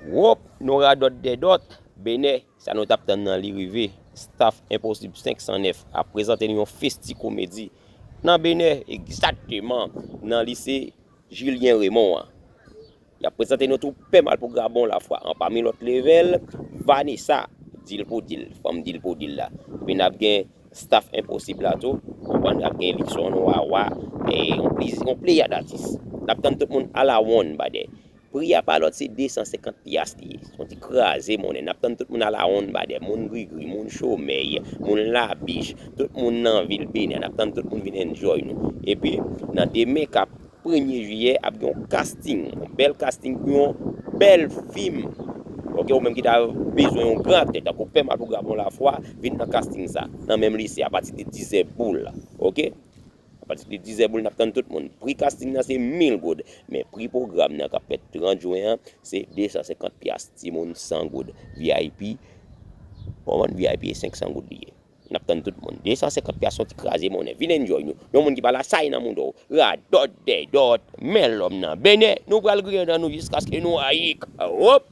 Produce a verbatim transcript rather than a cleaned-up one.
Wop, nou radòt dèdòt, Benè, sa nou t ap tann nan li rive. Staff Enposib senk san nèf ap prezante nou yon festi komedi nan Benè, egzakteman nan lise Julien Raymond an. Y ap prezante nou tou Pè Malpougra Bon Lafwa an, pami lòt level, Vanessa, Dil pou Dil, fanm Dil pou Dil la. Epi n ap gen staff Enposib la tou, konprann, n ap gen Luckson, Wawa, e yon pliz-, yon pleyad atis. N ap tann tout moun ala wonn badè. Pri a pa lòt se de san senkant pyas li ye. Se yon ti kraze monnen. N ap tann tout moun ala wonn badè, moun grigri, moun chomèy, moun labich, tout moun nan vil Benè. N ap tann tout moun vin enjoy nou. Epi, nan demen k ap premye jiyè, ap gen yon casting, yon bèl casting pou yon bèl fim. Oke, ou menm ki ta bezwen yon gran aktè, tankou Pè Malpougra Bon Lafwa, vin nan casting sa, nan menm lise, apati de dizè boul. Oke? Apati de dizè boul, n ap tann tout moun. Pri casting nan se mil goud, men pri pwogram nan k ap fèt trant jen an, se de san senkant pyas, timoun san goud. V I P, w konprann, V I P e senk san goud li ye. N ap tann tout moun. De san senkant pyas, yon ti kraze monnen. Vin enjoy nou. Yon moun ki pa la, sa e nan mouda w. Radòt dèdòt, men lòm nan Benè, nou pral griyen dan nou jiskaske nou ayik. Wop!